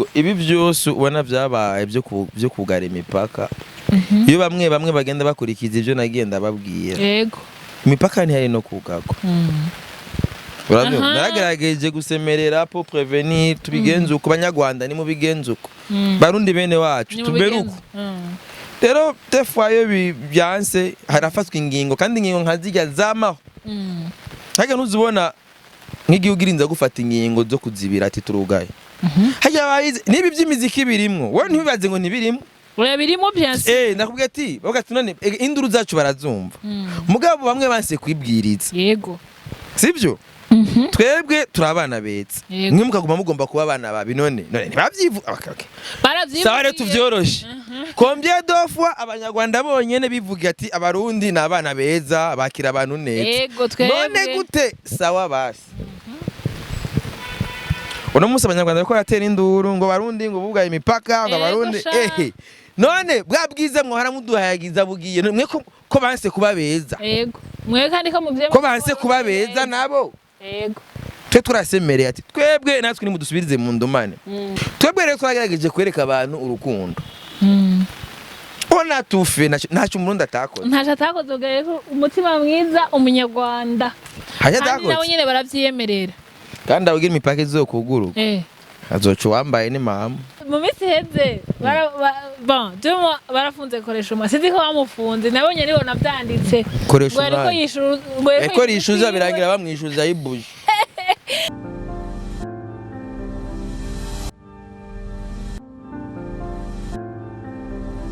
Ego, ibi byose ubona byabaye byo kugara imipaka, iyo bamwe bamwe bagenda bakurikiza ibyo nagiye ndababwira, imipaka ntihari no kugagwa. Urabyumva? Naragerageje gusemerera pour prévenir, tubigenze uko, Banyarwanda ni mubigenze uko, Barundi bene wacu, tubere uko. Rero des fois iyo byanse harafatwa ingingo, kandi ingingo nka zirya zamaho. Harya ntuzibona nk'igihugu irinze gufata ingingo zo kuzibira ati turugaye, harya bayize niba iby'imiziki birimwo, wowe ntibibaze ngo ntibirimwo. Oya, birimo bien sûr. Nakubwiye ati bavuga ati none induru zacu barazumva, mugabo bamwe banse kwibwiriza. Sibyo? Twebwe turi abana beza, mwe mukaguma mugomba kuba abana babi. None ntibavyivu. Okay, okay. Baravyivugiye. Sawa rero, tuvyoroshe. Combien de fois Abanyarwanda bonyene bivuga ati Abarundi ni abana beza, bakira abantu neza? Yego, twebwe. None gute? Sawa basi, uno munsi Abanyarwanda bariko baratera induru ngo Barundi ngo bugaye imipaka, ngo Abarundi sha. Ehe, none bwa bwiza mwohora muduhayagiza bugiye mwe ko banse kuba beza? Yego, mwe kandi ko muvye Ko banse kuba beza nabo? Twe turasemereye ati twebwe natwe nimudusubirize mu ndumane. Twebwe rero twagerageje kwereka abantu urukundo. Ona tufe ntacyo Umurundi atakoze. Ntaco atakoze, ubwo ko umutima mwiza Umunyarwanda Hanya kandi nabo atakoze. nyene baravyiyemerera. Kandi abwira imipaka izokuguruka, azoca uwambaye ni mama. Mu minsi iheze bon Demo barafunze Koresha umwa, sinzi ko bamufunze, nabonye nibona vyanditse. Koresha ngo yariko umwanya. yishura, ngo yariko Eko rishuza yishura. Birangira bamwishuza yibuje.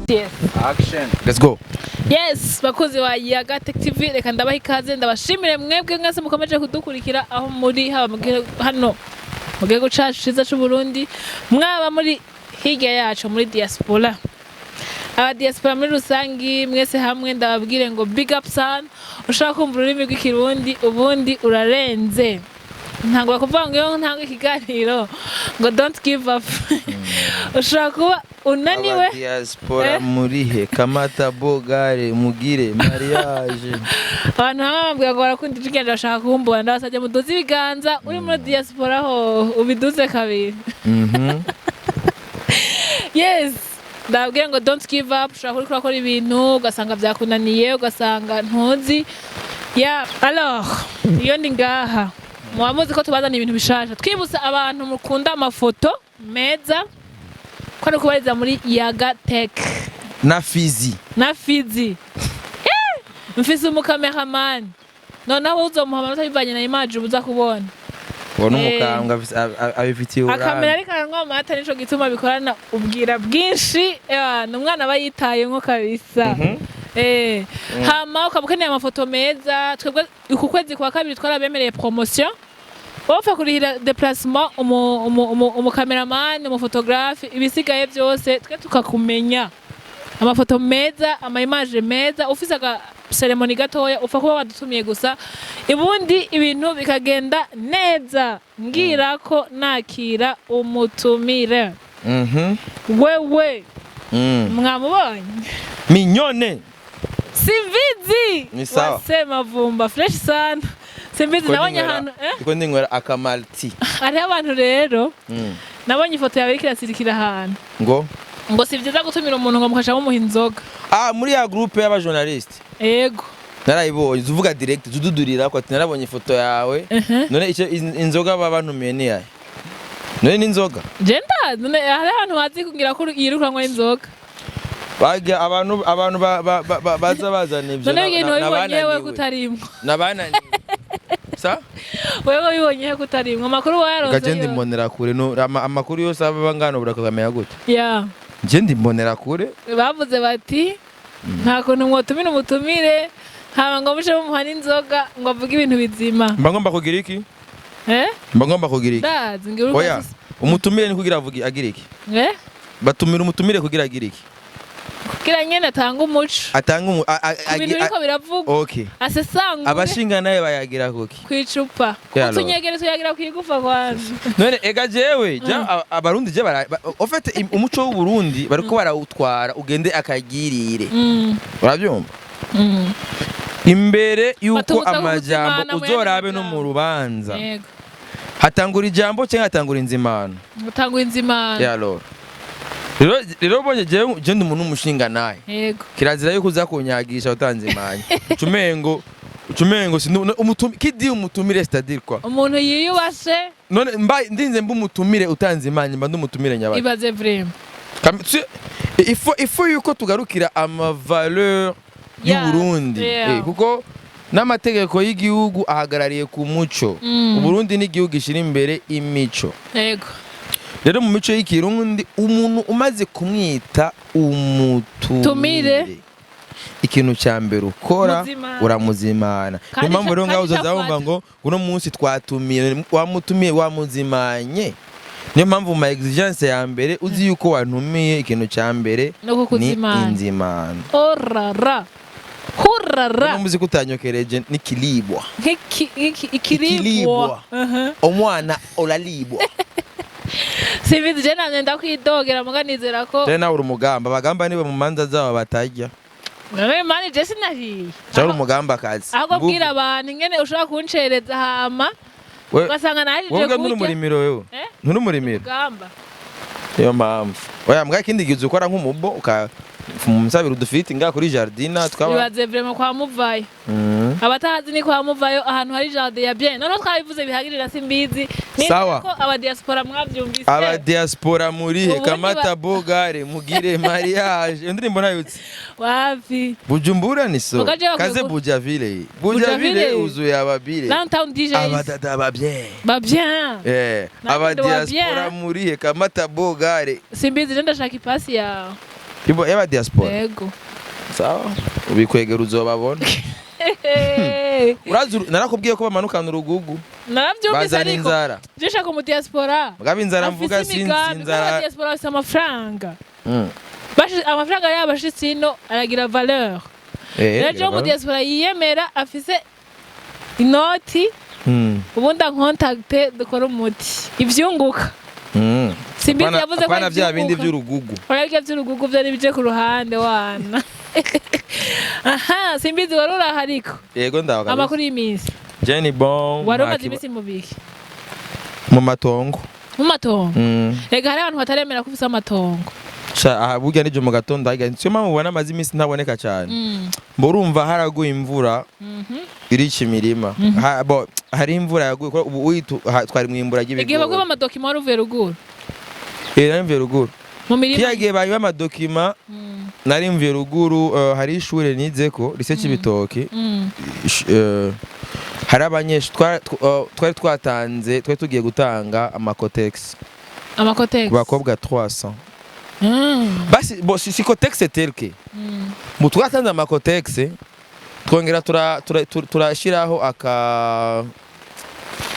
Yes. Action. Let's go. Yes, bakozi wa Yaga Tech TV, reka ndabaha ikaze, ndabashimire mwebwe mwese mukomeje kudukurikira aho muri, haba hano mu gihugu cacu ciza c'u Burundi, mwaba muri hirya yacu muri diaspora, aba diaspora muri rusangi mwese hamwe ndababwire ngo big up sana. Ushaka kumva ururimi rw'Ikirundi ubundi urarenze. Ntabwo bakuvuga ngo iyo ntanga ikiganiro ngo don't give up, ushobora kuba unaniwe. Diaspora Eh? murihe? Kamata bogare mugire mariage. Abantu bamwe bambwira ngo barakunda ijwi ryanje, bashaka kumbona. Ndabasabye muduze ibiganza, uri muri diaspora ho ubiduze kabiri. Yes, ndababwira ngo don't give up. Ushobora kuriko urakora ibintu ugasanga byakunaniye, ugasanga ntuzi ya. Alors iyo ndi ngaha muba muzi ko tubazana ibintu bishasha, twibutsa abantu mukunda amafoto meza ko ari kubariza muri Yaga Tech. Na Fizi. Na Fizi. Mfise umukameramani, noneho uzomuha amanota bivanye na image uza kubona. Ubona umukambwe abifitiye Akamera uburambe. ariko aranywa amata, nico gituma bikorana ubwira bwinshi. Ni umwana aba yitayemwo kabisa. Hama ukaba ukeneye amafoto meza, twebwe uku kwezi kwa kabiri twarabemereye promotion. Wopfa kurihira déplacement umukameramani, umuphotographe, ibisigaye byose twe tukakumenya amafoto meza, ama image meza. Ufise aga cérémonie gatoya, upfa kuba wadutumiye gusa, ubundi ibintu bikagenda neza. Mbwira ko nakira umutumire. Wewe mwamubonye? Minyone. Simbizi. Ni sawa. Wasema vumba fresh sana Simbizi. Ko Nabonye ahantu Ndiko ndinywera akamalti. Hariho abantu rero, nabonye ifoto yawe iriko irasirikira ahantu Ngo ngo si vyiza gutumira umuntu ngo mukasha mumuha inzoga. Ah, muri ya groupe y'abajournaliste. Ego. Narayibonye, uvuga direct ududurira ko ati narabonye ifoto yawe. None icyo inzoga baba bantumiye ni yahe? None ni inzoga? Je ndazi none hariho abantu bazi kugira ko yirukanwa inzoga. Bagira abantu baza bazana ibyo. None ibintu wabibonye wewe Nabananiwe. kutarimwo? Nabananiwe sa. Wewe wabibonye he kutarimwo? Amakuru wayaronse? Gaje ndimbonera kure no amakuru yose aba ngano burakamenya gute? Ya. Nje ndimbonera kure. Bavuze bati nta kuntu mwotumira umutumire haba ngo muce mumuha n'inzoga ngo avuge ibintu bizima. Mba ngomba kugira iki? Eh? Mba ngomba kugira iki? Ndazi ngira uri. Oya, umutumire ni kugira avuge agira iki? Eh? Batumira umutumire kugira agira iki? Kugira nyene atange umuco Atanga umu ku bintu biriko biravugwa, okay, asesangure. Abashinga nawe bayagira kuki? Kw'icupa. Yeah, Lord. Utunyegere tuyagira kw'igufa kwanza. None ega jewe Abarundi je en fait umuco w'Uburundi bariko barawutwara ugende akagirire. Urabyumva? Imbere yuko Batubuza amajambo kuzimana mu yandi uzorabe no majambo. mu rubanza. Yego. Hatangura ijambo cyangwa hatangura inzimano? Utangura inzimano. Ya, alors rero ubonye jewe, je ndi umuntu w'umushinga naye. Kirazira yuko uza kunyagisha utanzimanye, ucumengo umutumi kidi umutumire, c'est-à-dire quoi? Umuntu yiyubashe. None mba ndinze mba umutumire utanzimanye, mba ndi umutumire nyabaye? Ibaze vraiment. Il faut yuko tugarukira ama valeur y'u Burundi. Kuko n'amategeko y'igihugu ahagarariye ku muco. Uburundi ni igihugu gishyira imbere imico. Rero mu mico y'ikirundi, umuntu umaze kumwita umutumire, Tumire. ikintu cya mbere ukora, Muzimana. uramuzimana. Kandi Niyo mpamvu rero ngaho kandi uzoza wumva icafata. ngo uno munsi twatumiye, wamutumiye, wamuzimanye. Niyo mpamvu mu ma exigence ya mbere, uzi yuko wantumiye, ikintu cya mbere No ni kukuzimana. inzimano. Orara hurara. Uno muzi kutanyokereje nikilibwa. Ikiribwa. Ikiribwa. Omwana olalibwa. Simbizi, je namye ndakwidogera, muga nizera ko Rero nawe uri umugamba, abagamba nibo mu manza zabo batajya. None mani, je sinariye. Cyangwa uri umugamba kazi. Ahubwo bwira abantu ingene ushobora kuncereza, hama ugasanga nahejeje Wowe nturi kurya. umurimiro wewe? Eh? Nturi umurimiro? Ugamba. Niyo mpamvu oya mbwa ikindi gihe ukora nk'umubo uka musabira udufiti ngaha kuri jardina twaba. Ibaze vraiment, kwa muvayo. Abatahazi ni kwa muvayo, ahantu hari jardin ya bien. Noneho twabivuze bihagije na simbizi. Nizere Sawa. ko aba diaspora mwavyumvise. Aba diaspora murihe? Ubundi Kamata bogare mugire mariage, iyo ndirimbo nayutse. Wapi. Bujumbura ni so. Mugaje bakwiye kaze Bujavile, Bujavile Bujavile. uzuye ababile. Downtown DJs. Abadada ba bien. Ba bien. Nanjye Aba ndi wa diaspora bien. murihe? Kamata bogare. Simbizi, je ndashaka ipasi yawe. Ibo y'aba diaspora? Yego. Sawa, ubikwegera uzobabona. Urazi narakubwiye ko bamanukana urugugu. Naravyumvise. Bazana Ariko inzara. je shaka umu diaspora Mugabo inzara mvuga afise sinzi imigambi, kuko inzara. aba diaspora bafise amafaranga. Amafaranga yabo ashitse ino aragira valeur. Rero je mu diaspora yiyemera, afise inoti, ubundi ankontakte dukore umuti ivyunguka. Simbizi yavuze ko Apana vya bindi ivyunguka. vy'urugugu. Urabirya vy'urugugu vyo nibije ku ruhande wana. Aha, simbizi, wari uraho ariko? Yego, ndaho kabisa. Amakuru y'iminsi? Jenny bon. Wari umaze iminsi mu biki? Mu matongo. Mu matongo. Rega hari abantu bataremera ko ufise amatongo. Sha, aha burya nije mu gatondo harya, niyo mpamvu ubona amaze iminsi ntaboneka cyane. Mbo urumva haraguye imvura irica imirima. Bo, hari imvura yaguye kuko ubu twari mu imbura Igihe ry'ibigori. baguha ama documents wari uvuye ruguru? Eh, nari mvuye ruguru. Mu mirima. Kiya gihe bayiba ama documents, nari mvuye ruguru, hari ishure nizeko, lycée Cibitoke. Hari abanyeshuri twari twatanze, twari tugiye gutanga ama Kotex Ama Kotex. ku bakobwa 300. Basi bo si Kotex tel que mu twatanze ama Kotex, twongera turashiraho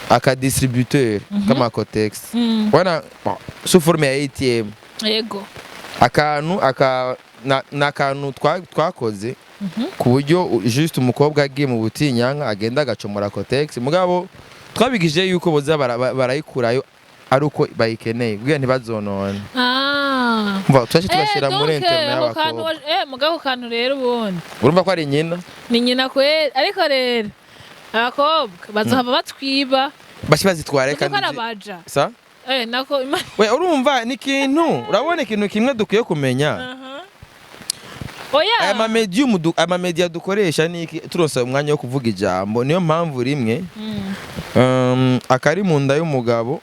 aka distributeur k'ama Kotex. Wana bon, sous forme ya ATM. Akantu aka na akantu twakoze ku buryo juste umukobwa agiye mu butinyanka agenda agacomora Kotex, mugabo twabigije yuko boza barayikurayo ari uko bayikeneye kugira ntibazonone. Umva, twaje tugashyira muri Donc, internet ako kantu y'abakobwa. Mugabo ako kantu rero ubundi Urumva ko ari nyina. Ni nyina kweri, ariko rero abakobwa bazohava batwiba. Bashi bazitware. Uzi ko Kandi arabaja. Sa Nako we urumva ni ikintu, urabona ikintu kimwe dukwiye kumenya. Aha. Oya. Aya ma medium ama media dukoresha ni iki, turonsa umwanya wo kuvuga ijambo, niyo mpamvu rimwe akari mu nda y'umugabo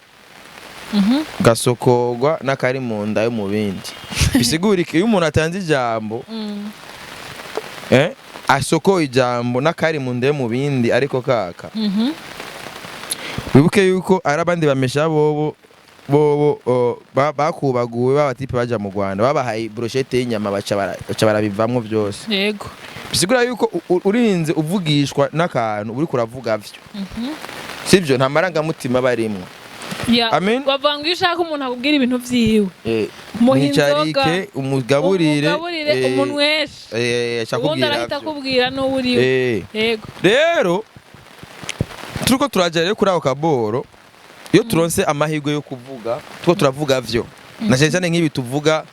gasokogwa n'akari mu nda yo mu bindi. Bisigura iki? Iyo umuntu atanze ijambo, asokoye ijambo n'akari mu nda yo mu bindi, ariko kaka wibuke yuko ari abandi bamesha bobo bobo bakubaguwe b'abatipe baja mu Rwanda, babahaye brochette y'inyama, baca barabivamwo byose. Bisigura yuko urinze uvugishwa n'akantu uriko uravuga vyo sivyo, nta marangamutima barimwo. Ya. Amen. Bavuga ngo iyo ushaka umuntu akubwira ibintu vyiwe, muha inzoga, mwicarike, umugaburire, umugaburire, umunyweshe, aca ubundi akubwira arahita vyo. akubwira n'uwo uriwe. Yego. Rero turiko turaja rero kuri ako kaboro, iyo turonse amahirwe yo kuvuga, turiko turavuga vyo, na cyane cyane nk'ibi tuvuga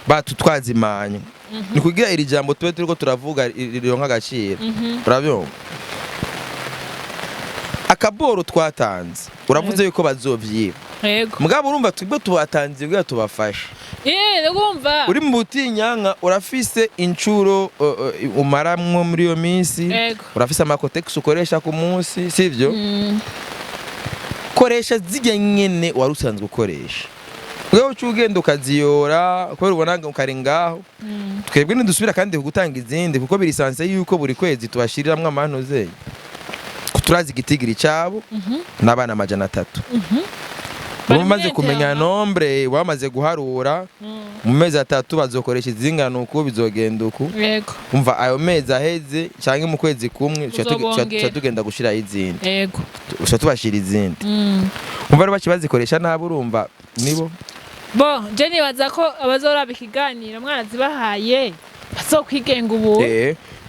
batutwazimanye, ni kugira iri jambo tube turiko turavuga rironka agaciro. Urabyumva, Akaboro twatanze, uravuze yuko bazovyiba. Yego. Mugabo urumva twebwe tubatanze kugira tubafashe. Ndumva. Uri mu butinyanka, urafise incuro umaramwo muri iyo minsi. Urafise ama Kotex ukoresha ku munsi, sivyo? Koresha zirya nyene wari usanzwe ukoresha. Wewe uca ugenda ukaziyora kubera ubona ukari ngaho. Twebwe ntidusubira kandi gutanga izindi, kuko birisanse yuko buri kwezi tubashiriramwo amanuze. Turazi igitigiri cabo n'abana 300. Bari umaze muri kumenya internat. Nombre wamaze guharura, mu mezi 3 bazokoresha izingana uku, bizogenda uku. Umva, ayo mezi aheze canke mu kwezi kumwe Uzobongera. tuca tugenda gushiraho izindi. Tuca tubashira izindi. Umva rero, baci bazikoresha nabi, urumva nibo. Bon, je nibaza ko abazoraba ikiganiro mwarazibahaye bazokwigenga ubu.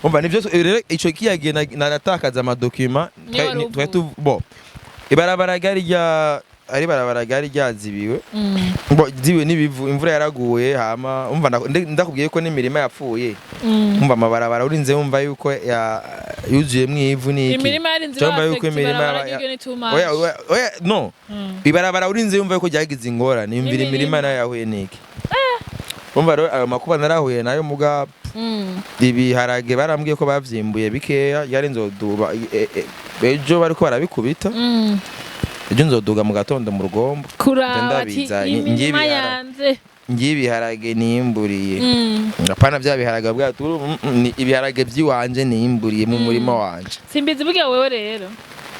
Umva, nivyo rero ico kiyagiye naratakaza ama documents. Niyo wari Twari bo ibarabara ryari rya ari ibarabara ryari ryazibiwe. Bo zibiwe n'ibivu, imvura yaraguye. Hama umva, ndakubwiye ko n'imirima yapfuye. Umva, amabarabara urinze wumva yuko yuzuyemwo ivu n'iki. Imirima yarinze. Cyangwa yuko imirima ibarabara ry'iryo ni too much. Oya, oya, oya, no. Ibarabara urinze yumva yuko ryagize ingorane, imvira N'imirima. Imirima nayo yahuye n'iki? Umva rero, ayo makuba narahuye nayo, muga ibiharage barambwiye ko bavyimbuye bikeya. Yari nzoduba ejo, bariko barabikubita. Ejo nzoduga mu gatondo mu rugombo. Kuraba ati Ndabiza, imirima ngiye yanze. Ngiye ibiharage nimburiye. Apana bya biharage bwa turu, ni ibiharage by'iwanje nimburiye mu murima wanje. Simbizi burya wewe rero.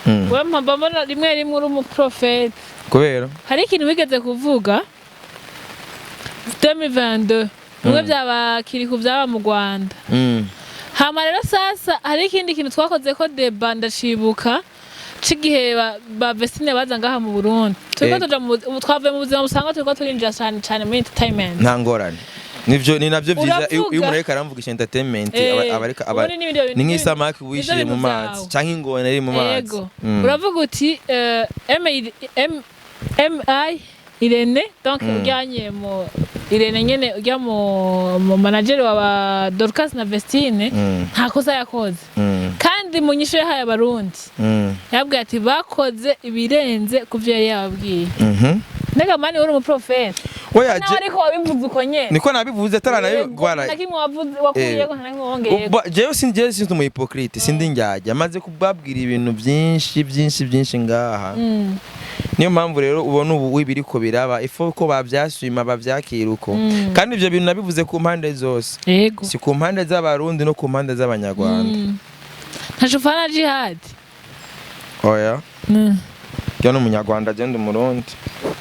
Wewe mpamba mbona rimwe rimwe uri umuprofeti. Kubera? Hari ikintu wigeze kuvuga 2022, bimwe byaba kiri ku byaba mu Rwanda. Hama rero sasa hari ikindi kintu twakoze ko débat, ndacibuka c'igihe ba Vestine baza ngaha mu Burundi. Turiko tuja mu ubu twavuye mu buzima busanzwe, turiko turinjira cyane cyane muri entertainment. Nta ngorane, nivyo, ni navyo vyiza. Iyo Uravuga. iyo umuntu ariko aramvugisha entertainment, aba ariko aba ubundi n'ibindi bintu- ni nk'isamaki nivyo wishiye bintu mu mazi vyawe. canke ingona iri mu mazi. Ego. Uravuga uti M M M I Irene, donc ujyanye mu Irene nyene, ujya mu manager wa ba Dorcas na Vestine, nta kosa yakoze. Kandi mu nyisho yahaye abarundi, yabwiye ati bakoze ibirenze ku byo yari yababwiye. Mbega mani, uri umuprofeti? Oya. Nawe ariko wabivuze uko nyene. Niko nabivuze ataranayo. Yego, Gwara. nta kimwe wavuze wakuyeko, nta na kimwe wongeyeko. Jewe sindi umu hypocrite, sindi njyajya maze kubabwira ibintu byinshi byinshi byinshi ngaha. Niyo mpamvu rero ubona ubu ibiriko biraba ifo ko bavyasuma bavyakira uko. Kandi ivyo bintu nabivuze ku mpande zose, si ku mpande z'abarundi no ku mpande z'abanyarwanda. Ntaco ufana Jihad? Oya. Jya ni umunyarwanda, agenda umurundi.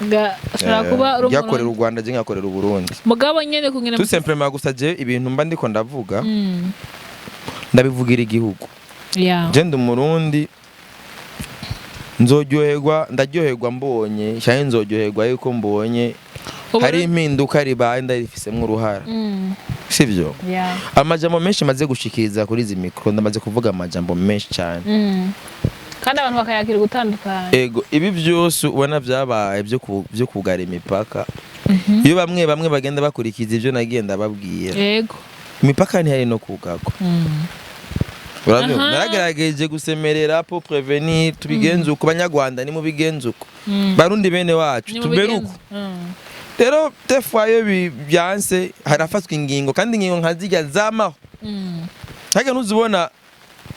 Ga ashobora kuba uri Yakorera umurundi. u Rwanda, je nkakorera uburundi. Mugabo nyene kungena Tout simplement gusa, je ibintu mba ndiko ndavuga, ndabivugira igihugu. Je ndi umurundi, nzoryoherwa, ndaryoherwa mbonye canke nzoryoherwa yuko mbonye hari impinduka ribaye ndarifisemwo uruhara, sivyo? Amajambo menshi maze gushikiriza kuri izi micro, ndamaze kuvuga amajambo menshi cyane. Kandi abantu bakayakira gutandukanye. Ego, ibi byose ubona byabaye byo kugara imipaka, iyo bamwe bamwe bagenda bakurikiza ibyo nagiye ndababwira, imipaka ntihari no kugagwa. Urabyumva? Naragerageje gusemerera pour prévenir, tubigenze uko banyarwanda, ni mubigenze uko, barundi bene wacu, Ni tubere mubigenze. uko. Rero des fois iyo byanse harafatwa ingingo, kandi ingingo nka zirya zamaho. Harya ntuzibona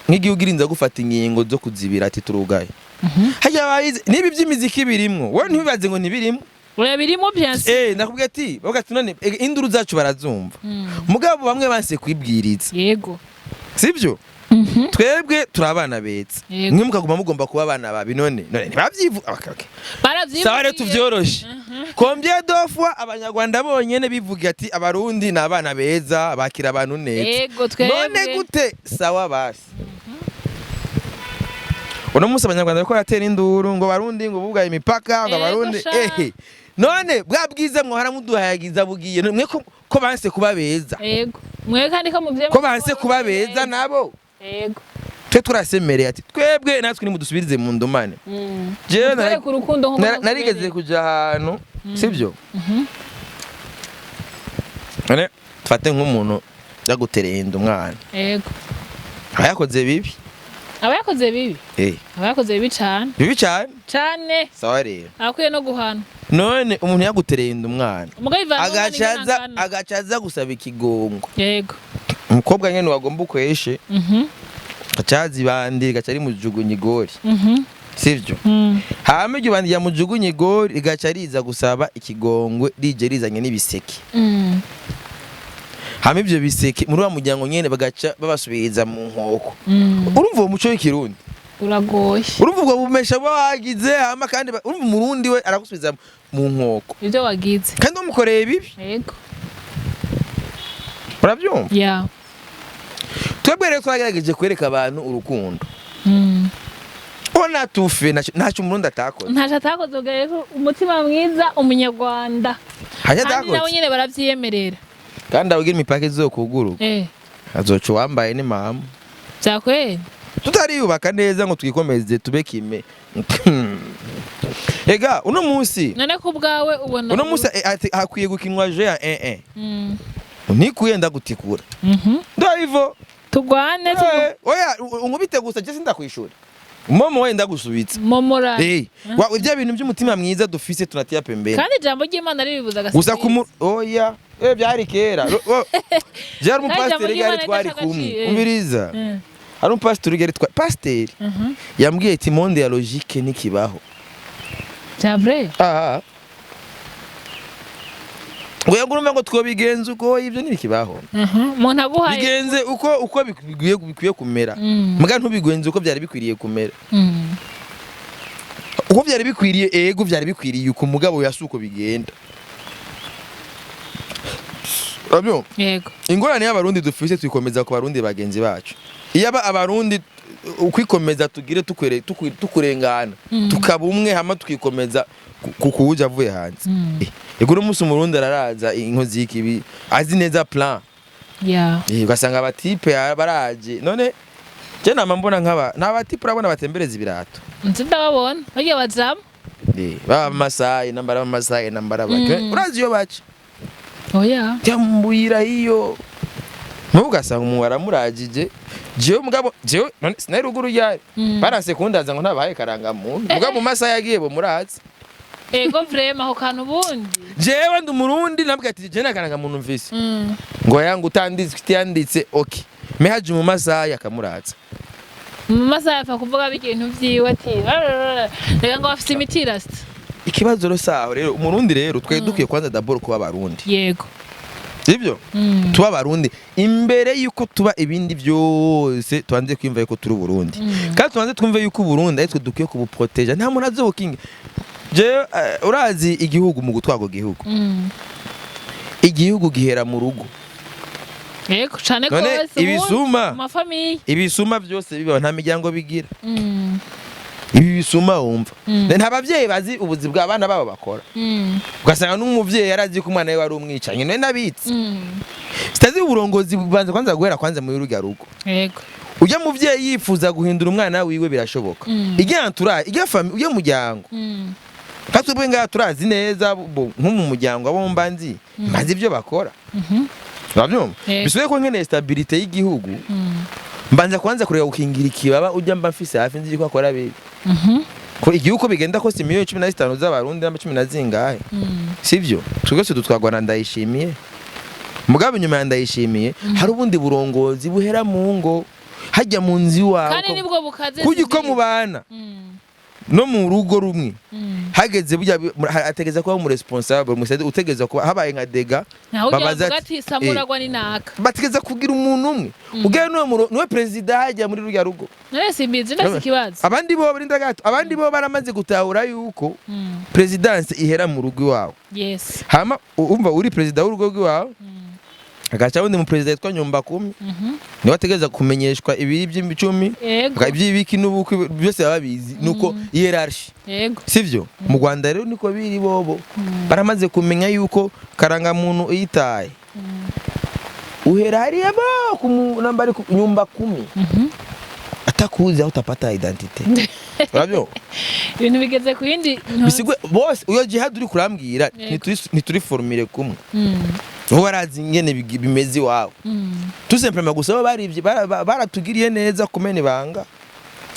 nk'igihugu irinze gufata ingingo zo kuzibira ati turugaye, harya bayize niba iby'imiziki birimwo, wowe ntibibaze ngo ntibirimwo. Oya, birimo bien sûr. Nakubwiye ati bavuga ati none induru zacu barazumva, mugabo bamwe banse kwibwiriza. Sibyo? Twebwe turi abana beza, mwe mukaguma mugomba kuba abana babi. None ntibabyivu. Okay, okay. Baravyivugiye. Sawa rero, tuvyoroshe. Combien de fois abanyarwanda bonyene bivuga ati abarundi ni abana beza, bakira abantu neza? Yego, twebwe. None gute? Sawa basi, uno munsi abanyarwanda bariko baratera induru ngo barundi ngo bugaye imipaka, ngo Yego abarundi sha. Ehe, none bwa bwiza mwohora muduhayagiza bugiye mwe ko banse kuba beza? Yego. Mwe kandi ko muvyemera. Ko banse kuba beza nabo? Twe turasemereye ati twebwe natwe nimudusubirize mu ndumane. Jewe Mutwereke urukundo nkuko narigeze natubereye. kuja ahantu, sibyo? None tufate nk'umuntu yagutereye inda umwana, aba yakoze bibi. Aba yakoze bibi. Aba yakoze bibi cane. Bibi cyane. Cane. Sawa rero. Akwiye no guhana. None umuntu yagutereye inda umwana, umugabo ivana umwana agacaza ingene angana. Agacaza gusaba ikigongo. Umukobwa nyene wagomba ukweshe, gacaza ibandi, gaca rimujugunya igori, sivyo? Hama iryo bandi ryamujugunya igori, rigaca riza gusaba ikigongwe, rije rizanye n'ibiseke. Hama ivyo biseke muri wa muryango nyene bagaca babasubiriza mu nkoko. Urumva uwo muco w'Ikirundi? Uragoye. Urumva ubwo bumesha buba wagize? Hama kandi urumva Umurundi we aragusubiza mu nkoko ibyo wagize kandi wamukoreye bibi. Urabyumva? Ya. Twebwe rero twagerageje kwereka abantu urukundo. Ubona tufe ntacyo Umurundi atakoze. Ntacyo atakoze, ubwo ko umutima mwiza Umunyarwanda Ntacyo kandi nabo atakoze. nyene baravyiyemerera. Kandi abwira imipaka izokuguruka, azoca uwambaye ni mama. Vyakweri. Tutariyubaka neza ngo twikomeze tube kime. Ega uno munsi, None ko ubwawe ubona uno munsi ati hakwiye gukinwa jeu ya 1-1. Ntikuye ndagutikura. Ndo hivyo. Tugwane. Oya, unkubite gusa, je sindakwishura. Momo wenda gusubitsa. Momora. Wa ibyo bintu by'umutima mwiza dufise tunatia pembeni. Kandi ijambo ry'Imana riribuza Gusa kumu oya, byari kera. Byari Kandi ijambo umupasiteri ry'Imana gari twari ridashaka kumwe. agaciro. Umviriza. Hari umupasiteri gari twari pasiteri yambwiye ati monde ya logique nikibaho. Vya vrai. Ah. Ngo yagurumva ngo twobigenza uko, ibyo ntibikibaho. Umuntu aguhaye Bigenze uko bikwiye kumera. Muga ntubigenze uko byari bikwiriye kumera. Uko byari bikwiriye, ego byari bikwiriye uko, mugabo yasi uko bigenda. Urabyumva? Yego. Ingorane y'Abarundi dufise, twikomeza ku Barundi bagenzi bacu. Iyaba Abarundi ukwikomeza tugire tukurengana, tukaba umwe, hama tukikomeza ku kuwuja avuye hanze. Ego, uno munsi Umurundi araraza inkozi y'ikibi azi neza plan. Ugasanga abatipe baraje. None je nama mbona nk'aba ni abatipe, urabona batembereza ibirato. Nzi, ndababona bagiye bazamu. Baba Masayi nambara, Masayi nambara bake. Urazi iyo baca? Oya. Cyambuyira iyo nubu ugasanga umuntu aramuragije. Jewe mugabo jewe none sinari ruguru ryari, baranse kundaza ngo ntabahaye karangamuntu, mugabo mu masaha yagiye bo murazi. Ego, vraiment, aho kantu ubundi. Jewe ndi Umurundi, nabwo ati je nta karangamuntu mfise, ngo yanga utanditse utiyanditse, okay, mehaje mu masaha akamuraza. Mu masaha yapfa kuvuga ibintu vyiwe ati reka ngo bafise imiti irasita. Ikibazo rero saho rero, Umurundi rero twe dukwiye kwanza d'abord kuba Abarundi. Sibyo? Tuba Abarundi imbere yuko tuba ibindi byose. Tubanze kwiyumva yuko turi Burundi, kandi tubanze twumve yuko Uburundi ari twe dukwiye kubuproteja, nta muntu azobukinga. Jewe urazi igihugu mu gutwarwa igihugu, igihugu gihera mu rugo. Yego cane None gose ubundi ibisuma mu mafamiye. Ibisuma byose biba nta miryango bigira. Ibi bisuma wumva, nta bavyeyi bazi ubuzi bw'abana babo bakora. Ugasanga n'umuvyeyi yarazi ko umwana we wari umwicanyi, none nabitse. Sitazi uburongozi bubanza kwanza guhera kwanza muri rurya rugo. Ujya muvyeyi yifuza guhindura umwana wiwe, birashoboka. Ijya entourage, ijya famille, ujya muryango. Kandi twebwe ngaha turazi neza nko mu muryango abo mba nzi, mbazi ibyo bakora. Urabyumva? Yego. Bisubiye ko nkeneye stabilité y'igihugu, mbanza kwanza kureba gukingira ikibaba ujya mba mfise hafi, nzi ko akora bibi. Ko igihugu uko bigenda kose, miliyoni 15 z'Abarundi n'ama cumi na zingahe, sivyo? Twese dutwarwa na Ndayishimiye, mugabo inyuma ya Ndayishimiye hari ubundi burongozi buhera mu ngo, hajya mu nzu iwawe. Kandi nibwo bukaze. Kurya uko mubana no mu rugo rumwe, hageze burya ategeza kuba umu responsable musade, utegeza kuba habaye nka dégâts. Ntawe ujya Babaza bavuga ati, ati samuragwa ni naka. Bategeza kugira umuntu umwe ubwayo niwe perezida hajya muri rurya rugo. None simbizi, ndasi ikibazo. Abandi bo barinda gato, abandi bo baramaze gutahura yuko présidence ihera mu rugo iwawe. Hama umva uri perezida w'urugo rw'iwawe, agaca wundi mu perezida yitwa nyumba kumi, niwe ategereza kumenyeshwa ibiri by'icumi, iby'ibiki n'ubukwe byose baba babizi, nuko hiérarchie. Sivyo? Mu Rwanda rero niko biri, bobo baramaze kumenya yuko karangamuntu uyitaye uhera hariya ba ku nambari ku nyumba kumi. Atakuzi aho utapata identité, urabyo? Ibintu bigeze ku yindi Bisigwe bose uyo jihad uri kurambwira, ntituri formule kumwe. Bo barazi ingene bimeze iwabo. Tout simplement gusa bo barivye, baratugiriye neza kumena ibanga.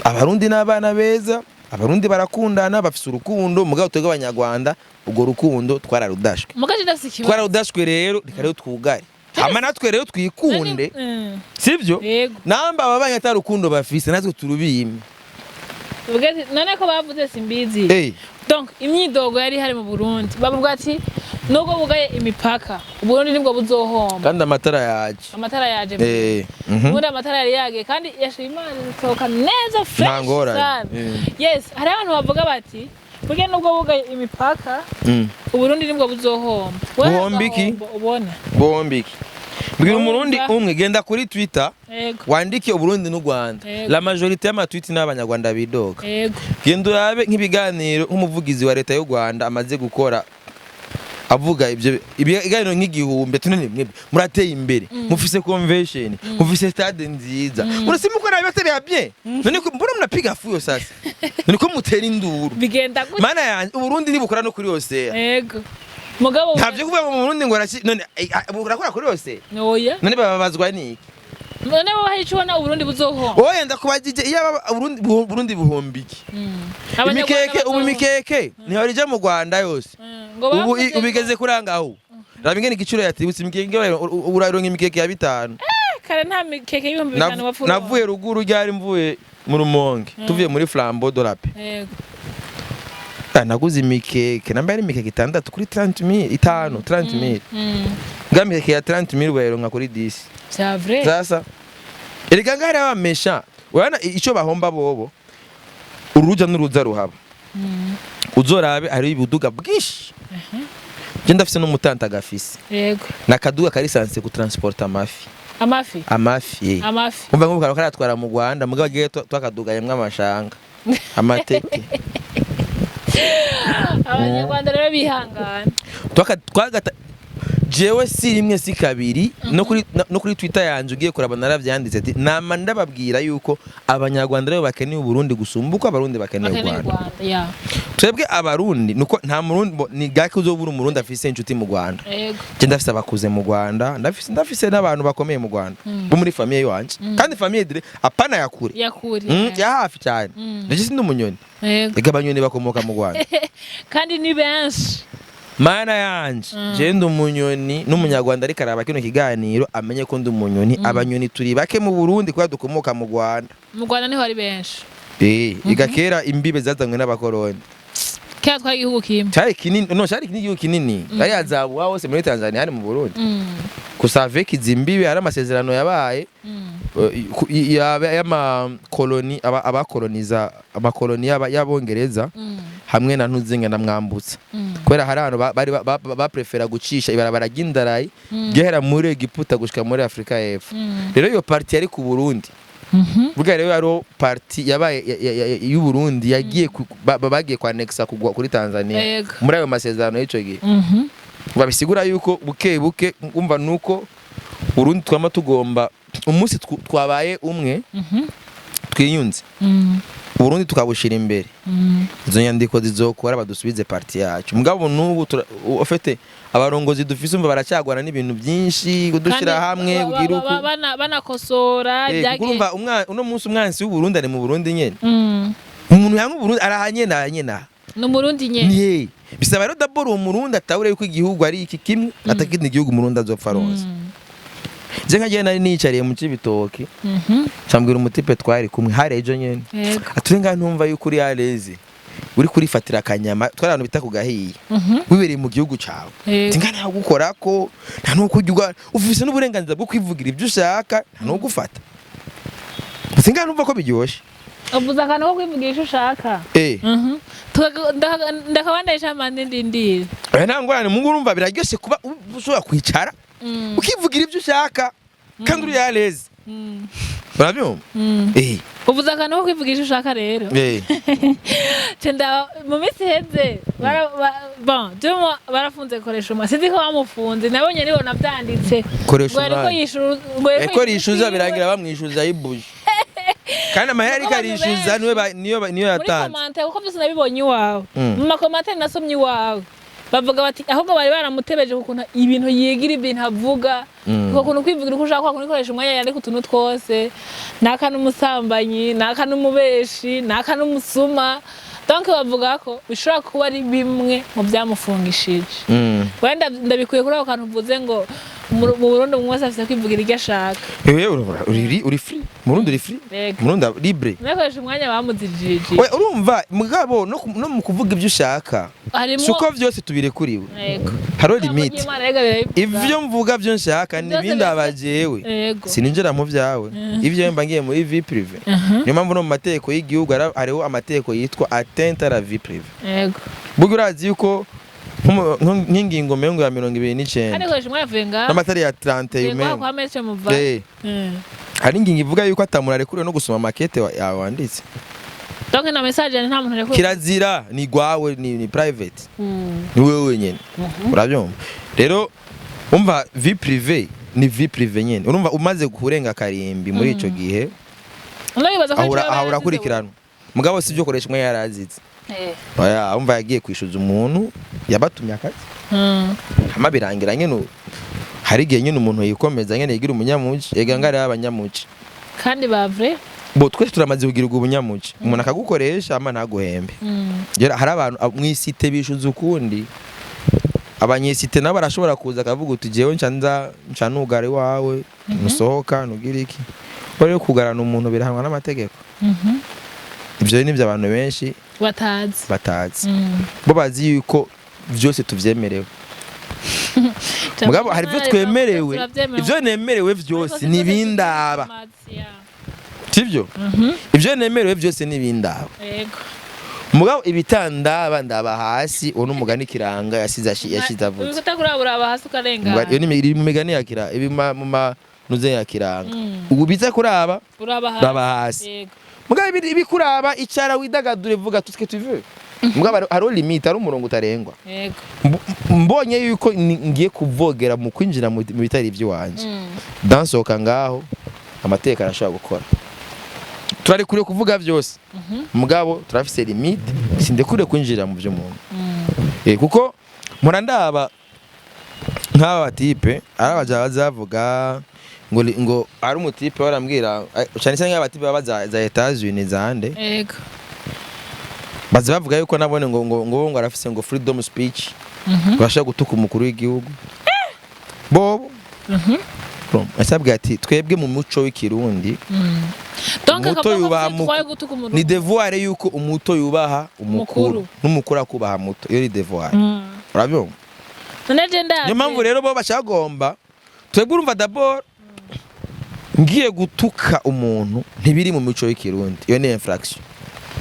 Abarundi n'abana beza, Abarundi barakundana, bafise urukundo. Mugabo twebwe Abanyarwanda urwo rukundo twararudashwe. Mugaje ndafise ikibazo. Twararudashwe rero, reka rero twugare, hama natwe rero twikunde. Sivyo? Yego. Namba ababanyi atari rukundo bafise, natwe turubime. Uvuge ati, none ko bavuze simbizi. Donc imyidogo yari ihari mu Burundi, bavuga ati nubwo bugaye imipaka, Uburundi nibwo buzohomba. Kandi amatara yaje. Amatara yaje. Ubundi amatara yari yagiye, kandi yashima Imana zitoka neza fresh Nta ngorane. sana. Yes, hari abantu bavuga bati burya nubwo bugaye imipaka, Uburundi nibwo buzohomba. Wewe Buhomba iki? agahombo ubona? Bombi iki? Mbwira Umurundi Urumva? umwe, genda kuri Twitter, wandike Uburundi n'u Rwanda. La majorité y'amatwiti n'Abanyarwanda bidoga. Genda urabe nk'ibiganiro nk'umuvugizi wa leta y'u Rwanda amaze gukora avuga ibyo ibiganiro nk'igihumbi, ati none mwebwe murateye imbere, mufise convention, mufise stade nziza, murasi mukora bibateye bien, none ko mbona mnapiga fuyo sasa, none ko mutera induru? Bigenda gute? Mana yanjye, Uburundi ntibukora no kuri yose. Yego, mugabo Ntavyo kuvuga ngo mu Burundi ngo arashi none burakora kuri yose. Oya. None bababazwa niki? None bo hari ico ubona Uburundi buzohomba? Oya, ndakubajije, iyo aba Uburundi buhomba iki? Imikeke ubu, imikeke ntihora ija mu Rwanda yose. Ngo Ubu bavuze ubu igeze kuri angaho, raba ingene igiciro yatibutse. Imikeke uraronka imikeke ya 5. Kare nta mikeke y'5,000 wapfura. Navuye ruguru ryari, mvuye mu Rumonge, tuvuye muri Flambeau de la Paix. Naguze imikeke, namba yari imikeke itandatu kuri 30,000, itanu 30,000. Bwa mikeke ya 30,000 urayironka kuri 10. C'est vrai. Sasa erega ngaho hariho abamesha, urabona ico bahomba bobo, uruja n'uruza ruhaba. Uzorabe hariho ibiduga bwinshi. Je ndafise n'umutanta gafise nakaduga kari censé gutransporta amafi. Amafi? Amafi, eh. Amafi. Umva, nk'ubu kariko karatwara mu Rwanda, mugabo agiye twakadugayemwo amashanga, amateke. Abanyarwanda rero bihangana. Twagata jewe si rimwe si kabiri, no kuri Twitter yanje ugiye kuraba naravyanditse, ati nama ndababwira yuko Abanyarwanda rero bakeneye Uburundi gusumba uko Abarundi bakeneye u Bakeneye u Rwanda. Rwanda ya. Twebwe Abarundi nuko nta Murundi ni gake uzobura Umurundi afise inshuti mu Rwanda. Je ndafise abakuze mu Rwanda, ndafise n'abantu bakomeye mu Rwanda bo muri famille yanje, kandi famille dire apana ya kure. Yakuri. Ya hafi cyane. Ndetse sindi umunyoni. Ega abanyoni bakomoka mu Rwanda. Kandi ni benshi. Mana yanje, je ndi umunyoni, n'Umunyarwanda ariko araba kino kiganiro amenye ko ndi umunyoni. Abanyoni turi bake mu Burundi kubera dukomoka mu Rwanda. Mu Rwanda niho ari benshi. Iga kera imbibe zazanywe n'abakoroni. Kera twari igihugu kimwe. Cyari kinini, no cyari igihugu kinini, ari azabuha hose muri Tanzania, hari mu Burundi. Gusa avec izi mbibe hari amasezerano yabaye y'amakoloni, abakoloniza, amakoloni y'Abongereza hamwe na Ntuzinga na Mwambutsa, kubera hari ahantu bari baprefera gucisha ibarabara ry'indarayi ryahera muri Egiputa gushika muri Afrika y'Epfo. Rero iyo partie yari ku Burundi. Burya rero hariho partie yabaye y'u Burundi yagiye bagiye kwanexa kugwa kuri Tanzania muri ayo masezerano y'ico gihe. Babisigura yuko buke buke umva nuko Burundi twama tugomba umunsi twabaye umwe, twiyunze, Burundi tukabushira imbere, izo nyandiko zizokora badusubize partie yacu. Mugabo n'ubu ufite abarongozi dufise, umva baracyagwana n'ibintu byinshi kudushira hamwe kugira uku Banakosora Kuko ibyagiye. urumva uno munsi umwansi w'u Burundi ari mu Burundi nyene. Umuntu yanga Uburundi arahanye ahanye. Ni Umurundi nyene. Ni bisaba rero d'abord uwo Murundi atabure yuko igihugu ari iki kimwe, atakindi gihugu Umurundi azopfa aronse. Je nkagiye nari nicariye mu Cibitoki, cambwira umutipe twari kumwe hari ejo nyene, atuye ngaha, ntumva yuko uri à l'aise, uri kurifatira akanyama, twari ahantu bita ku Gahiye, wibereye mu gihugu cawe. Tinga nta gukorako, nta nuko ujya ufise n'uburenganzira bwo kwivugira ibyo ushaka, nta no gufata. Singa numva ko biryoshe. Uvuze akantu ko kwivugira icyo ushaka. Ndakabandisha amande ndindira. Oya, nta ngorane. Mungu, urumva biraryoshe kuba ushobora kwicara ukivugira ibyo ushaka kandi uri à l'aise. Urabyumva? Uvuze akantu ko kwivugira icyo ushaka rero. Cenda mu minsi iheze bon Juma barafunze Koresha umwanya, sinzi ko bamufunze, nabonye nibona byanditse. Koresha ngo yariko umwanya. yishura, ngo yariko Eko rishuza yishura. Birangira bamwishuza yibuje, kandi amahera ariko Kuko abantu arishuza benshi niwe niyo muri yatanze. commentaire, kuko byose nabibonye iwawe, mu macommentaires nasomye iwawe. Bavuga bati ahubwo bari baramutebeje ku kuntu ibintu yigira, ibintu avuga, ku kuntu kwivugira uko ushaka, kwa ikoresha umwanya yandika utuntu twose, naka n'umusambanyi, naka n'umubeshi, naka n'umusuma. Donc bavuga ko bishobora kuba ari bimwe mu byamufungishije. Wenda ndabikuye kuri ako kantu uvuze ngo mu Burundi umwe wese afise kwivugira ibyo ashaka. Ewe, uri free mu Burundi, uri free. Yego. Mu Burundi libre. Nakoresha umwanya bamuzijiji. We, urumva mugabo no mu kuvuga ibyo ushaka, harimo si uko vyose tubirekuriwe. Yego. Hariho Ijambo limite. ry'Imana rega birabivuga. Ivyo mvuga vyo nshaka Byose ntibindaba jewe. Sininjira mu vyawe, ivyo mba ngiye muri vie privée. Niyo mpamvu no mu mategeko y'igihugu hariho amategeko yitwa atteinte à la vie privée. Burya urazi yuko nk'ingingo mengo ya 29 Kandi koresha umwanya avuye ngaha. n'amatari ya 30 Uvuye ngaha umengo kwa Maître Muva. Hari ingingo ivuga yuko atamuntu arekuriwe no gusoma makete yawe wanditse. Donc na message yanjye nta muntu arekura. Kirazira, ni gwawe, ni private, ni wewe wenyene, urabyumva? Rero umva, vie privée ni vie privée nyene. Urumva umaze kurenga karimbi muri ico gihe, None bibaza ko ahura ico ahura yaba akurikiranwa. Mugabo si byo koresha umwe yarazize. Oya. Oya, umva, yagiye kwishuza umuntu yabatumye akazi, hama birangira nyene. Hari igihe nyene umuntu yikomeza nyene, yigira umunyamuci. Ega ngari abanyamuci. Kandi ba vrai. Bo twese turamaze kugira ubwo bunyamuci, umuntu akagukoresha hama ntaguhembe. Rero hari abantu mw'isite bishuza ukundi. Abanyesite nabo barashobora kuza akavuga uti jewe nca nza nca nugara iwawe, ntusohoka, nugira iki. Bo rero kugarana umuntu birahanwa n'amategeko. Ivyo ni ibyo abantu benshi batazi. Batazi. Bo bazi yuko vyose tuvyemerewe, mugabo hari ibyo twemerewe, ibyo nemerewe vyose nibindaba, sivyo? Ibyo nemerewe byose nibindaba. Mugabo ibitandaba ndaba hasi. Uwo ni umugani Kiranga yasize yashize avuze. Utakurabura hasi ukarengana. Iyo ni iri mu migani ya Kiranga, ibi mu ma nuze ya Kiranga. Ubu biza kuraba uraba hasi. Raba hasi. Mugabo ibikuraba icara widagadure, vuga tout ce que tu veux. Mugabo hariho limite, hari umurongo utarengwa. Mbonye yuko ngiye kuvogera mu kwinjira mu bitari iby'iwanje, dansohoka ngaho. Amategeko arashobora gukora. Turarekuriwe kuvuga byose, mugabo turafise limite. Sindekuriwe kwinjira mu by'umuntu. Kuko mpora ndaba nk'aba batipe ari abaja bazavuga ngo ari umutipe barambwira, cyane cyane nk'aba batipe baba za Etats-Unis zande, baza bavuga yuko nabone ngo arafise ngo freedom speech, ngo ashobora gutuka umukuru w'igihugu bobo. Asabwa ati twebwe mu muco w'ikirundi, Donc umuto akavuga ko yubaha twaye gutuka umuntu. Ni devoir yuko umuto yubaha umukuru Umukuru. n'umukuru akubaha muto. Iyo ni devoir, urabyumva? None je ndazi. Niyo mpamvu rero bo bashagomba twebwe. Urumva, d'abord ngiye gutuka umuntu ntibiri mu mico y'ikirundi, iyo ni infraction.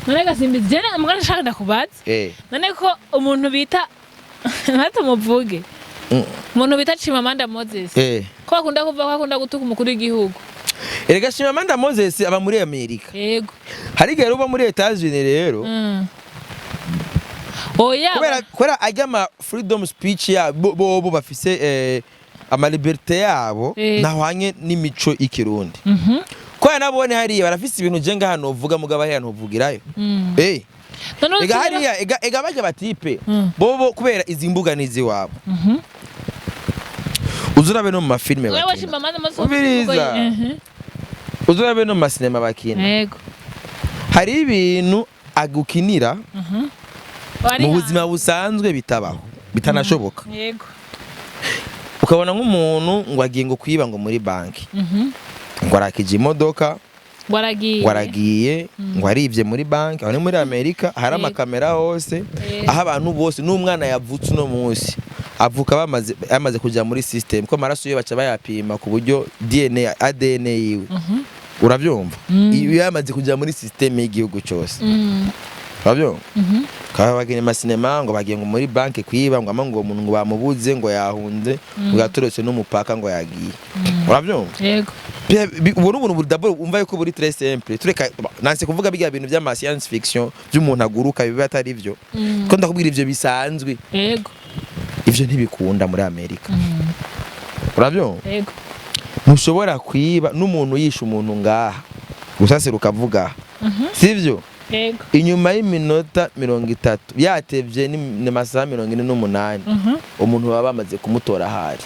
None gasimbizi, je mbwa nshaka ndakubaza. None ko umuntu bita, ntumuvuge, umuntu bita Chimamanda Moses, ko akunda kuvuga ko akunda gutuka umukuru w'igihugu. Erega Chimamanda Moses aba muri Amerika. Hari igihe uba muri Etats-Unis rero, Oya. kubera ajya ama freedom speech ya bo bafise, ama liberté yabo ntahwanye n'imico y'ikirundi. Kubera nabone hariya barafise ibintu je ngaha novuga, mugabo hariya ntuvugirayo. None Ega uzi- hariya ega bajya batipe bobo, kubera izi mbuga n'iziwabo, uzurabe no mu mafilime Wewe bakina. Chimamanda Moses. Umviriza. Uzurabe no mu masinema bakina. Hari ibintu agukinira Bari mu buzima busanzwe bitabaho, bitanashoboka. Ukabona nk'umuntu ngo agiye ngo kwiba ngo muri banki, ngo arakije imodoka, Waragiye. ngo aragiye, ngo aribye muri banki. Aho ni muri Amerika, hari amakamera hose, aho abantu bose n'umwana yavutse uno munsi avuka bamaze yamaze kujya muri system, ko amaraso ye baca bayapima ku buryo DNA, ADN yiwe, urabyumva, iyo yamaze kujya muri system y'igihugu cyose, urabyumva? Kaba bagenda amasinema ngo bagiye ngo muri banki kwiba, ngo ama ngo uwo muntu ngo bamubuze, ngo yahunze, ngo yatorotse n'umupaka, ngo yagiye, urabyumva? Yego. Ubu ni ubuntu d'abord umva yuko buri très simple. Tureka nanse kuvuga bijya bintu by'ama science fiction by'umuntu aguruka, biba atari byo, ko ndakubwira ivyo bisanzwe. Ivyo ntibikunda muri Amerika, urabyumva? Yego. Ntushobora kwiba n'umuntu yishe umuntu ngaha, gusasira ukavuga, sivyo? Inyuma y'iminota 30, yatevye ni amasaha 48, umuntu baba bamaze kumutora ahari.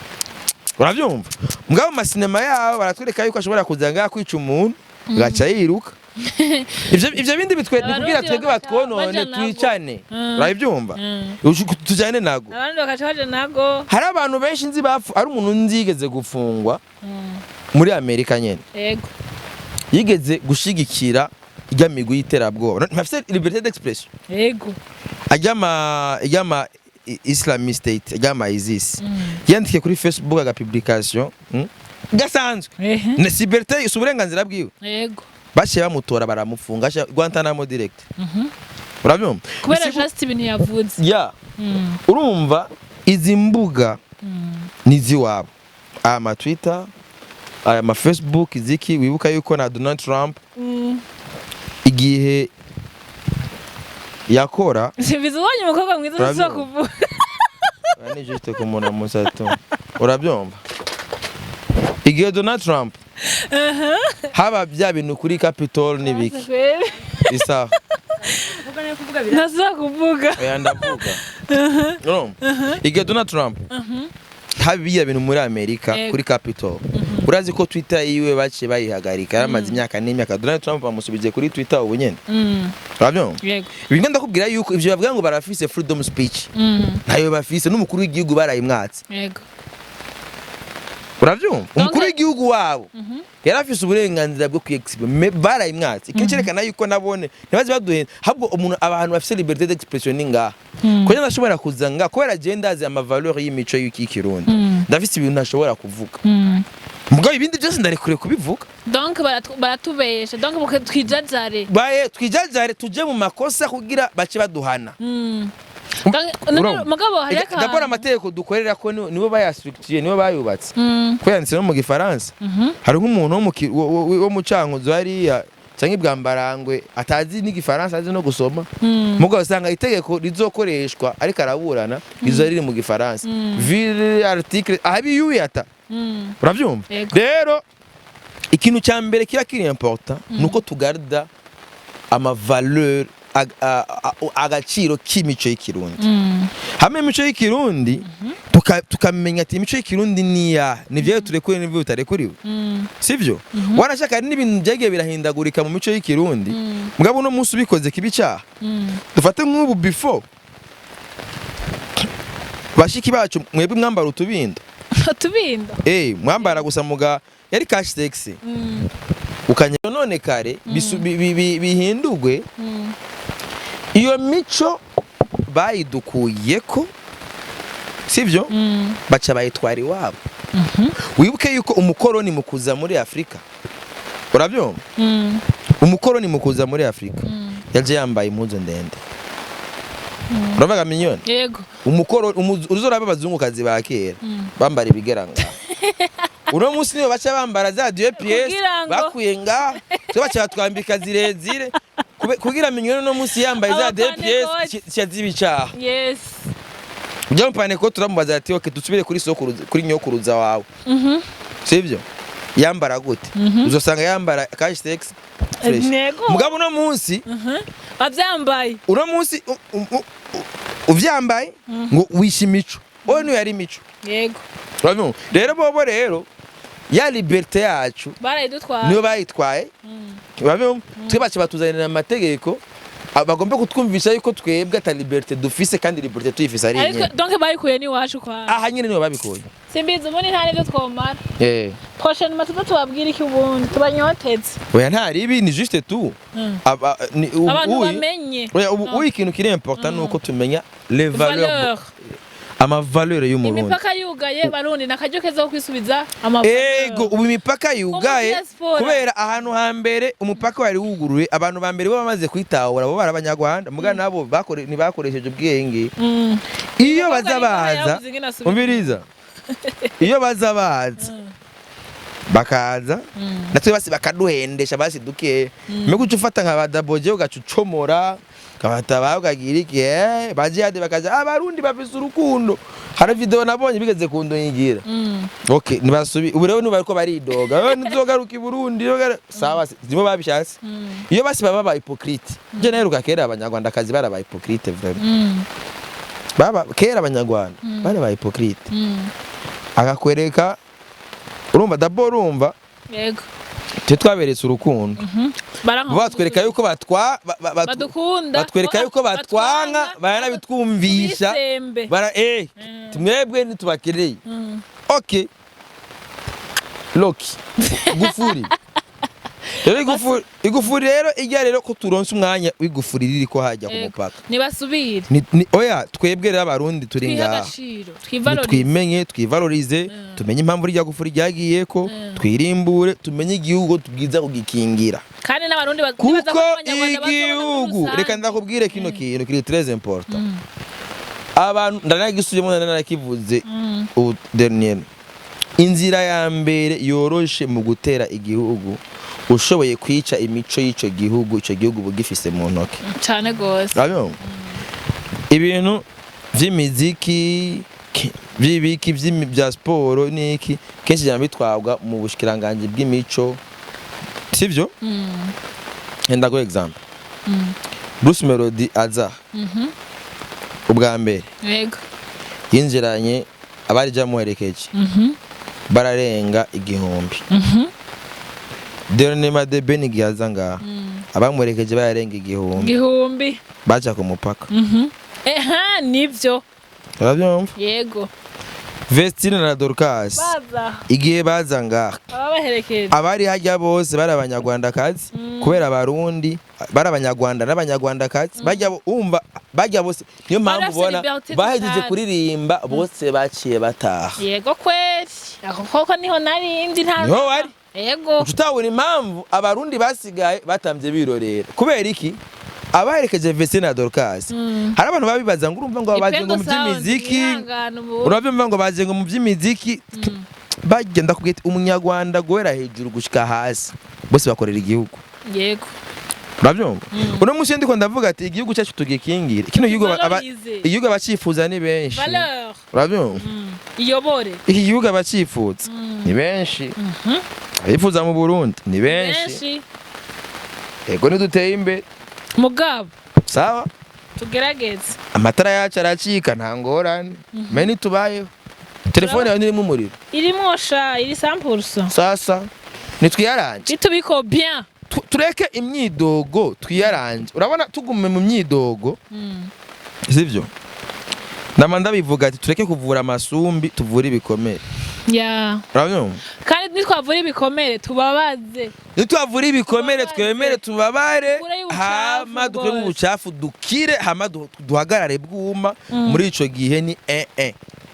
Uravyumva? Mugabo mu masinema yabo baratwereka yuko ashobora kuza ngaha kwica umuntu, agaca yiruka. Ivyo bindi bitwe ni kugira Abarundi twebwe bagaca batwonone, baja nabo. twicane. Urabyumva? Tujane nago. Abandi bakaca baja nago. Hari abantu benshi nzi bapfu. Hari umuntu nzi yigeze gufungwa muri Amerika nyene, yigeze gushigikira ijya migwi y'iterabwoba. Ntafise liberté d'expression. Ajyama Islamic State, ajyama ISIS. Yandikiye kuri Facebook aga publication gasanzwe. Ne liberté, si uburenganzira bwiwe? Baciye bamutora, baramufunga, Guantanamo direct. Urabyumva? Kubera just ibintu yavuze. Ya. Urumva, izi mbuga ni iz'iwabo, aya ma Twitter, aya ma Facebook, iziki. Wibuka yuko na Donald Trump igihe yakora Simbizi, ubonye umukobwa mwiza Urabyumva? ushobora kuvuga. Oya, ni juste kumuramutsa tu. Urabyumva, igihe Donald Trump haba bya bintu kuri Capitol n'ibiki, isaha. Ntashobora kuvuga. Oya, ndavuga. Urumva, igihe Donald Trump haba biriya bintu muri Amerika kuri Capitol, urazi ko Twitter yiwe baciye bayihagarika. Yaramaze imyaka n'imyaka. Donald Trump bamusubije kuri Twitter ubu nyene. Urabyumva? Yego. Ibi ndakubwira yuko ivyo bavuga ngo barafise freedom speech, ntayo bafise. N'umukuru w'igihugu barayimwatse. Urabyumva? Umukuru w'igihugu wabo yari afise uburenganzira bwo kwiexprime, barayimwatse. Ikintu cyerekana yuko nabone ntibaze baduhenda. Ahubwo umuntu, abantu bafise liberté d'expression ni ngaha, kuko ndashobora kuza ngaha kubera je ndazi ama valeur y'imico y'ikirundi. Ndafise ibintu ntashobora kuvuga, mugabo ibindi byose ndarekure kubivuga. Donc baratubesha, donc twijajare. Baye twijajare, tuje mu makosa kugira bace baduhana. Donc, none Urumva? mugabo hari D'abord akantu amategeko dukorera ko nibo bayastructuye, nibo bayubatse, ko yanditse no mu gifaransa. Hari nk'umuntu wo mu Cankuzo hariya canke ibwambarangwe atazi n'igifaransa, azi no gusoma, mugabo usanga itegeko rizokoreshwa ariko araburana rizo riri mu gifaransa, ville article ahabiyuyata. Uravyumva? Yego. Rero ikintu cya mbere kiba kiri important nuko tugarda ama valeur, agaciro k'imico y'ikirundi. Hamwe imico y'ikirundi tukamenya ati imico y'ikirundi niya nivyo turekuriwe n'ivyo bitarekuriwe, sivyo? Wanashaka hari n'ibintu byagiye birahindagurika mu mico y'ikirundi, mugabo uno munsi ubikoze kiba icaha. Dufate nk'ubu, before, bashiki bacu mwebwe mwambara utubindo. Utubindo. Mwambara gusa muga yari cash sexy, ukanya none kare bihindurwe. Iyo mico bayidukuyeko, sivyo? Baca bayitwara iwabo. Wibuke yuko umukoroni mu kuza muri Afurika, urabyumva? Umukoroni mu kuza muri Afurika yaje yambaye impuzu ndende. Uravuga minyoni? Yego. Umukoroni uzoraba abazungukazi ba kera bambara ibigera ngaha. Uno munsi niyo baca bambara za deux pièces. Kugira ngo- Bakuye ngaha, twe baca batwambika zirezire. Kugira minyoni uno munsi yambaye za deux pièces Abapanekote. ziba icaha. Ujya mu paneko, turamubaza ati: "Okay, dusubire kuri sokuruza, kuri nyokuruza wawe, sivyo? Yambara gute?" Uzosanga yambara cash sex fresh. Mugabo uno munsi, Bavyambaye. uno munsi uvyambaye ngo wishe imico, wowe niyo yari imico. Urabyumva? Rero bobo rero ya liberté yacu Barayidutwara. niyo bayitwaye. Urabyumva? Twe baca batuzanira amategeko, bagomba kutwumvisha yuko twebwe ata liberté dufise, kandi liberté tuyifise ari Ariko nyene. donc bayikuye n'iwacu kwa. Aha nyene niyo babikuye. Simbizi, ubundi nta n'ivyo twomara. Prochainement tuza tubabwira iki, ubundi tubanyoteze. Oya, nta ribi, ni juste tout. Abantu bamenye. Oya, ubu uyu ikintu kiri important nuko tumenya les valeurs, Valeur. ama valeur y'umurundi. Imipaka yugaye, barundi, nakaryo keza ko kwisubiza ama Ego, ubu imipaka yugaye Umu diaspora. kubera ahantu hambere umupaka wari wuguruye, abantu ba mbere bo bamaze kwitahura, bo barabanyarwanda, muga nabo ntibakoresheje ubwenge. Iyo Umukobwa baza ari ngaha baza yabuze ingene asubira. umviriza, iyo baza baza Bakaza natwe basi bakaduhendesha basi duke mbega uca ufata nka badaboje, ugaca ucomora ukabata, ukagira iki, bajihade bakaja abarundi bafise urukundo. Hari video nabonye bigeze kundonyigira. Okay, nibasubi ubu rero niba bariko baridoga, ntizogaruka i Burundi, sawa nibo babishatse. Iyo basi baba ba hypocrite, je naheruka kera abanyarwandakazi bari aba hypocrite vraiment. Baba kera abanyarwanda bari ba hypocrite. Akakwereka, urumva, d'abord urumva, twe twaberetse urukundo. Baranka. Batwereka yuko batwa badukunda. Batwereka yuko batwanka, baranabitwumvisha. Bisembe. Bara mwebwe ntitubakereye. Okay, loki igufuri rero, igufuri rero ijya rero ko turonse umwanya w'igufuri ririko hajya ku mupaka. Nibasubire. Oya, twebwe rero abarundi turi twihe ngaha agaciro, twivalorize. Twimenye, twivalorize, tumenye impamvu rya gufuri ryagiyeko, twirimbure, tumenye igihugu tubwiza kugikingira. Kandi n'abarundi nibaza Kuko ko n'abanyarwanda bazobona muri igihugu, rusange. Reka ndakubwire kino kintu kiri très important. Abantu ndanagisubiyemo, ndanakivuze ubu dernier. Inzira ya mbere yoroshe mu gutera igihugu, ushoboye kwica imico y'ico gihugu, ico gihugu uba ugifise mu ntoke. Cane gose. Urabibona? Ibintu vy'imiziki, vy'ibiki, bya siporo n'iki, kenshi cyane bitwagwa mu bushikiranganji bw'imico, sivyo? Enda go example, Bruce Melody aza ubwa mbere, yinjiranye abari jamuherekeje bararenga 1000. Dernièrement The Ben igihe aza ngaha, abamuherekeje bararenga 1000. 1000. Baca ku mupaka. Eha, nivyo. Urabyumva? Yego. Vestine na Dorcas baza igihe baza ngaha, ababaherekeje abari hajya bose bari abanyarwandakazi, kubera abarundi bari abanyarwanda n'abanyarwandakazi bajya umva bajya bose, niyo mpamvu Barafise ubona liberté bahejeje totale. kuririmba bose baciye bataha. Yego kweri, ako koko niho narindi nta Niho wari? Yego. Uca utabona impamvu abarundi basigaye batambye birorera. Kubera iki? Abaherekeje Vestine na Dorcas, hari abantu babibaza ngo urumva ngo baje ngo mu by'imiziki, urabyumva, ngo baje ngo mu by'imiziki. Bagenda kubwira ati umunyarwanda guhera hejuru gushika hasi bose bakorera igihugu. Urabyumva? Uno munsi ndiko ndavuga ati igihugu cyacu tugikingire, kino gihugu Valorize. igihugu abacifuza ni benshi. Valeur. Urabyumva? Iyobore. Iki gihugu abacifuza ni benshi, abifuza mu Burundi ni benshi. Benshi. Yego, ntiduteye imbere. Mugabo Sawa. tugerageze. Amatara yacu aracika, nta ngorane, mbe ntitubayeho? Telefone yawe ntirimo umuriro? Irimwo sha, iri 100%. Sasa nitwiyaranje. Bitubiko bien. Tureke imyidogo, twiyaranje. Urabona tugume mu myidogo, sivyo? Nama ndabivuga ati tureke kuvura amasumbi, tuvure ibikomere. Urabyumva? Kandi nitwavura ibikomere tubabaze. Nitwavura ibikomere, Tubabaze. twemere tubabare. Dukureyo ubucafu. Hama dukuremo Rwose. ubucafu, dukire, hama duhagarare bwuma. Muri ico gihe ni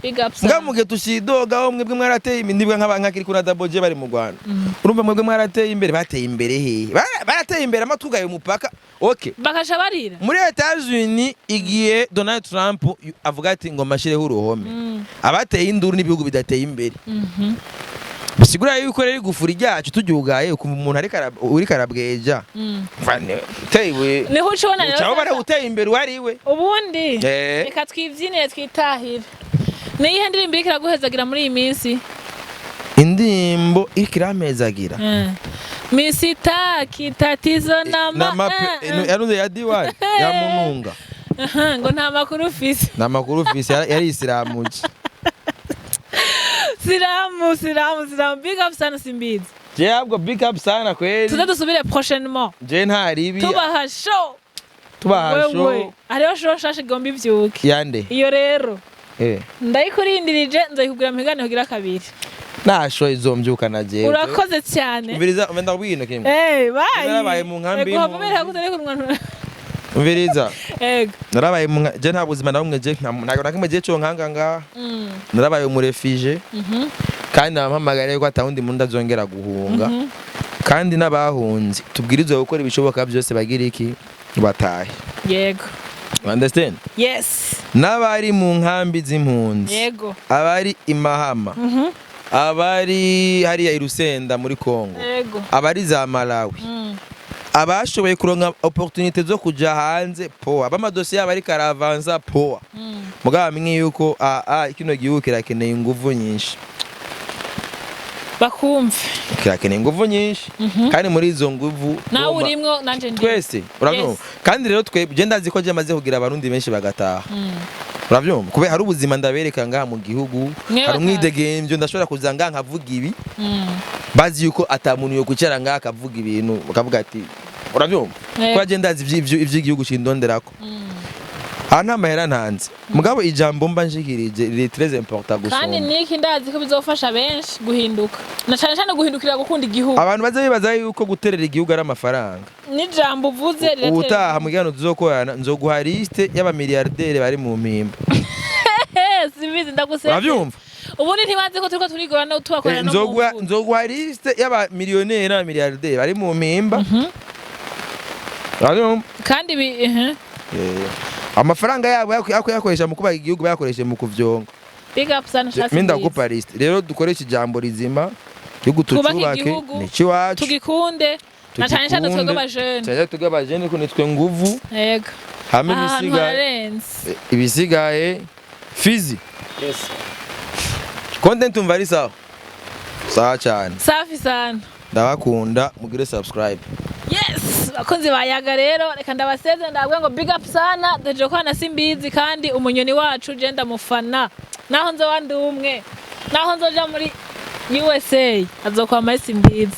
Big up mbwa sana. mugihe tushidogaho, mwebwe mwarateye imbere, nibwa nk'aba nkakiri kuna daboje bari mu Rwanda. Urumva, mwebwe mwarateye imbere, bateye imbere hehe? Barateye imbere amatugaye umupaka, okay. Bakasha barira. Muri Etats-Unis igihe Donald Trump avuga ati ngo mashireho uruhome, abateye induru n'ibihugu bidateye imbere. Bisigura yuko rero igufuri ryacu turyugaye, ukumva umuntu ariko uriko arabweja. Uteye ibuye. Niho ucibona rero. Ucaho Sasa. uteye imbere uwariwe. Ubundi reka twibyinire twitahire. Niyihe ndirimbo iriko iraguhezagira muri iyi minsi? Indirimbo iriko irampezagira? Misitaki tatizo Na nama mape yaruze ya diwani ya Mununga. Aha, ngo nta makuru ufise. Nta makuru ufise, yari isiramuje. Siramu, siramu, siramu, big up sana, simbizi. Je ahubwo big up sana kweli. Tuze dusubire prochainement. Je nta ribi. Tubaha show. Tubaha Wewe show. Hariho show nshasha igomba ivyuke. Yande? Iyo rero ndayikurindirije, nzayikubwira mu kiganiro kigira kabiri. Nta show izombyuka na jewe. Urakoze cyane. Umviriza, umva, ndakubwira kimwe. Eh, bye. Narabaye mu nkambi Ego, hava y'impunzi. bereka gute ariko umwana. Umviriza. Ego. Narabaye mu je nta buzima na bumwe, je ntabwo na kimwe je cyo nkanga ngaha. Narabaye umu réfugié kandi nabampamagara yuko atawundi muntu azongera guhunga, kandi n'abahunze tubwirizwa gukora ibishoboka byose bagira iki, batahe. Understand? Yes. N'abari mu nkambi z'impunzi, abari i Mahama, Abari hariya i Rusenda muri Congo, abari za Malawi, abashoboye kuronka opportunité zo kuja hanze, poa. Abamadosiye yabo ariko aravanza, poa. Mugabo bamenye yuko kino gihugu kirakeneye inguvu nyinshi. Bakumve. Kirakeneye inguvu nyinshi, kandi muri izo nguvu Nawe urimwo, nanje ndimwo. Twese, urabyumva? Yes. Kandi rero twe, je ndazi ko je maze kugira Abarundi benshi bagataha, urabyumva, kubera hari ubuzima ndabereka ngaha mu gihugu. Mwe Hari batazi. umwidegemvyo, ndashobora kuza ngaha nkavuga ibi, bazi yuko ata muntu yo kwicara ngaha akavuga ibintu bakavuga ati, urabyumva, kuba je ndazi ivy'igihugu cindonderako. Aha nta mahera ntanze, mugabo ijambo mba nshikirije riri très important Kandi gusumba. Niki ndazi ko bizofasha benshi guhinduka, na cane cane guhindukira gukunda igihugu. Abantu baza bibaza yuko guterera igihugu ari amafaranga. N'ijambo uvuze riratera. Ubutaha mu kiganiro tuzokorana, nzoguha liste y'abamiliyardere bari mu Mpimba. Simbizi, ndaguseze. Urabyumva? Ubundi ntibazi ko turiko turigora no tubakorera no mu mvugo. Nzoguha liste y'abamiliyoneri n'abamiliyardere bari mu Mpimba, urabyumva? Kandi bi eh. Amafaranga yabo yakoresha mu kubaka igihugu, bayakoresheje mu kuvyonga. Big up sana, shasi. Mi ndagupa liste. Rero dukoreshe ijambo rizima, igihugu Twubake tucubake. igihugu, Ni iwacu. Tugikunde, na cane cane twebwe Tugikunde. abajene. Cyane twebwe abajene, ko nitwe nguvu. Yego. Hamwe Ahantu ibisigaye hararenze. Ibisigaye fizi. Yes. Content umva ari sawa sawa cyane. Safi sana. Ndabakunda, mugire subscribe. Yes, bakunzi ba Yaga, rero reka ndabaseze, ndababwira ngo big up sana. Duhejeje kwana Simbizi, kandi umunyoni wacu je ndamufana, naho nzoba ndi umwe, naho nzoja muri USA azokwama Simbizi.